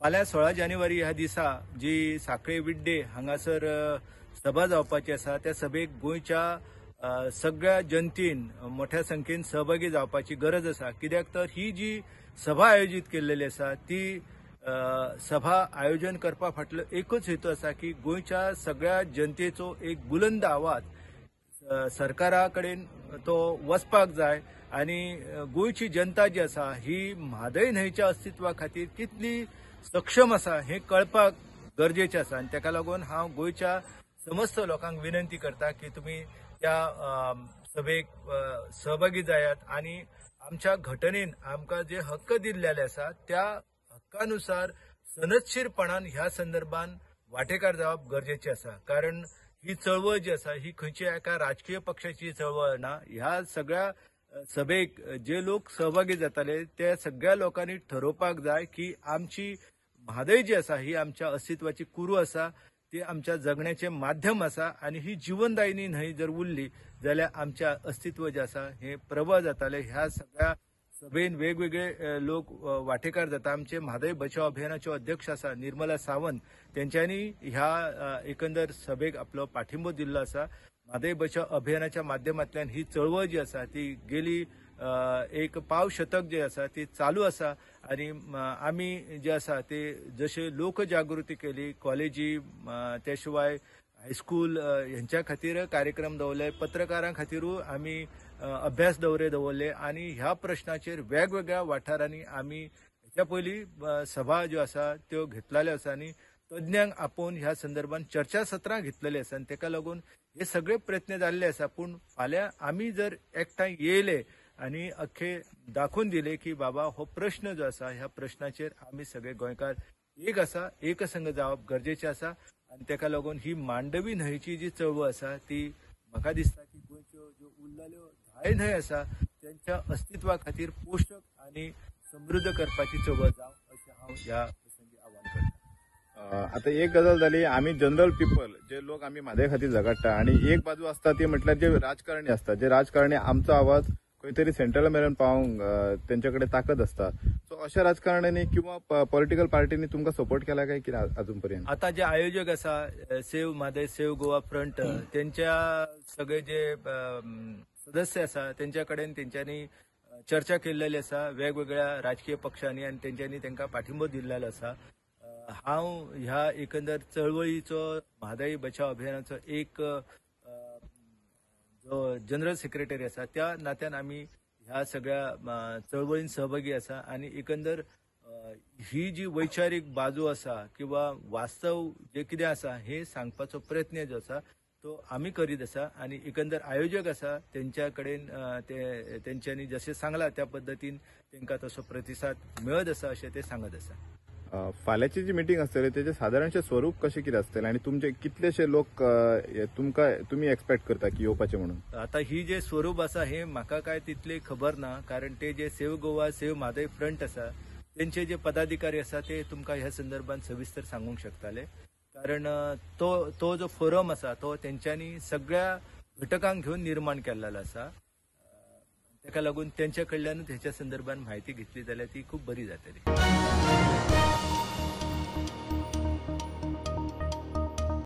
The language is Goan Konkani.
फाल्यां 16 जानेवारी ह्या दिसा जी साखळे विड्डे हांगासर सभा जावपाची आसा त्या सभेक गोंयच्या सगळ्या जनतेन मोठ्या संख्येन सहभागी जावपाची गरज आसा. कित्याक तर ही जी सभा आयोजीत केल्लेली आसा ती सभा आयोजन करपा फाटलो एकूच हेतू आसा की गोंयच्या सगळ्या जनतेचो एक बुलंद आवाज सरकारा कडेन तो वचपाक जाय आनी गोंयची जनता जी आसा ही म्हादय न्हंयच्या अस्तित्वा खातीर कितली सक्षम आसा हें कळपाक गरजेचें आसा. आनी ताका लागून हांव गोंयच्या समस्त लोकांक विनंती करता की तुमी त्या सभेक सहभागी जायात आनी आमच्या घटनेन आमकां जे हक्क दिल्लेले आसा त्या हक्कानुसार सनदशीरपणान ह्या संदर्भान वांटेकार जावप गरजेचें आसा. कारण ही चळवळ जी आसा ही खंयच्या एका राजकीय पक्षाची चळवळ ना. ह्या सगळ्या सभेक जे लोक सहभागी जाताले त्या सगळ्या लोकांनी ठरोवपाक जाय की आमची म्हादय जी आसा ही आमच्या अस्तित्वाची कुरू आसा, ती आमच्या जगण्याचें माध्यम आसा आनी ही जिवनदायिनी न्हंय जर उरली जाल्यार आमच्या अस्तित्व जें आसा हें प्रबळ जातालें. ह्या सगळ्या सभेन वेगवेगळे लोक वांटेकार जाता. आमचे म्हादय बचाव अभियानाच्यो अध्यक्ष आसा निर्मला सावंत तेंच्यांनी ह्या एकंदर सभेक आपलो पाठिंबो दिल्लो आसा. म्हादय बचाव अभियानाच्या माध्यमांतल्यान ही चळवळ जी आसा ती गेली एक पाव शतक जे आसा ती चालू आसा आनी आमी जे आसा ते जशे लोकजागृती केली कॉलेजी त्या शिवाय हायस्कूल हेंच्या खातीर कार्यक्रम दवरले, पत्रकारां खातीरूय आमी अभ्यास दौरे दवरले आनी ह्या प्रश्नाचेर वेगवेगळ्या वाठारांनी आमी हेच्या पयलीं सभा ज्यो आसा त्यो घेतलेल्यो आसा आनी तज्ञांक आपोवन ह्या संदर्भात चर्चासत्रां घेतलेली आसा आनी ताका लागून हे सगळे प्रयत्न जाल्ले आसा. पूण फाल्यां आमी जर एकठांय येयले आनी अख्खे दाखोवन दिले की बाबा हो प्रश्न जो आसा ह्या प्रश्नाचेर आमी सगळे गोंयकार एक आसा, एकसंघ जावप गरजेचें आसा आनी ताका लागून ही मांडवी न्हंयची जी चळवळ आसा ती म्हाका दिसता की गोंयच्यो ज्यो उरलेल्यो 10 न्हंय आसा तेंच्या अस्तित्वा खातीर पोशक आनी समृद्ध करपाची चळवळ जावं अशें हांव ह्या प्रसंगी आवाहन करता. आता एक गजाल जाली, आमी जनरल पिपल जे लोक आमी म्हादय खातीर झगडटा आनी एक बाजू आसता ती म्हटल्यार जे राजकारणी आसता, जे राजकारणी आमचो आवाज खंय तरी सेंट्रल मेरेन पावोवंक तेंच्या कडेन ताकद आसता. सो अशा राजकारण्यांनी किंवा पॉलिटिकल पार्टींनी तुमकां सपोर्ट केला काय कितें अजून पर्यंत? आता जे आयोजक आसा save Mhadei save Goa front तेंच्या सगळे जे सदस्य आसा तेंच्या कडेन तेंच्यांनी चर्चा केल्लेली आसा वेगवेगळ्या राजकीय पक्षांनी आनी तेंच्यांनी तांकां पाठिंबो दिल्लेलो आसा. हांव ह्या एकंदर चळवळीचो म्हादय बचाव अभियानाचो एक जो जनरल सेक्रेटरी आसा त्या नात्यान आमी ह्या सगळ्या चळवळीन सहभागी आसा आनी एकंदर ही जी वैचारीक बाजू आसा किंवा वास्तव जे कितें आसा हें सांगपाचो प्रयत्न जो आसा तो आमी करीत आसा आनी एकंदर आयोजक आसा तेंच्या कडेन ते तेंच्यांनी जशें सांगलां त्या पद्दतीन तांकां तसो प्रतिसाद मेळत आसा अशें ते सांगत आसा. फाल्यांची जी मिटींग आसतली तेजें सादारणशें स्वरूप कशें कितें आसतलें आनी तुमचे कितलेशे लोक तुमकां तुमी एक्सपेक्ट करता की येवपाचे म्हणून? आता ही जे स्वरूप आसा हें म्हाका काय तितली खबर ना, कारण ते जे save Goa save Mhadei front आसा तेंचे जे पदाधिकारी आसा ते तुमकां ह्या संदर्भात सविस्तर सांगूंक शकताले. कारण तो तो जो फोरम आसा तो तेंच्यांनी सगळ्या घटकांक घेवन निर्माण केल्लो आसा, ताका लागून तेंच्या कडल्यानूच हेच्या संदर्भात म्हायती घेतली जाल्यार ती खूब बरी जातली.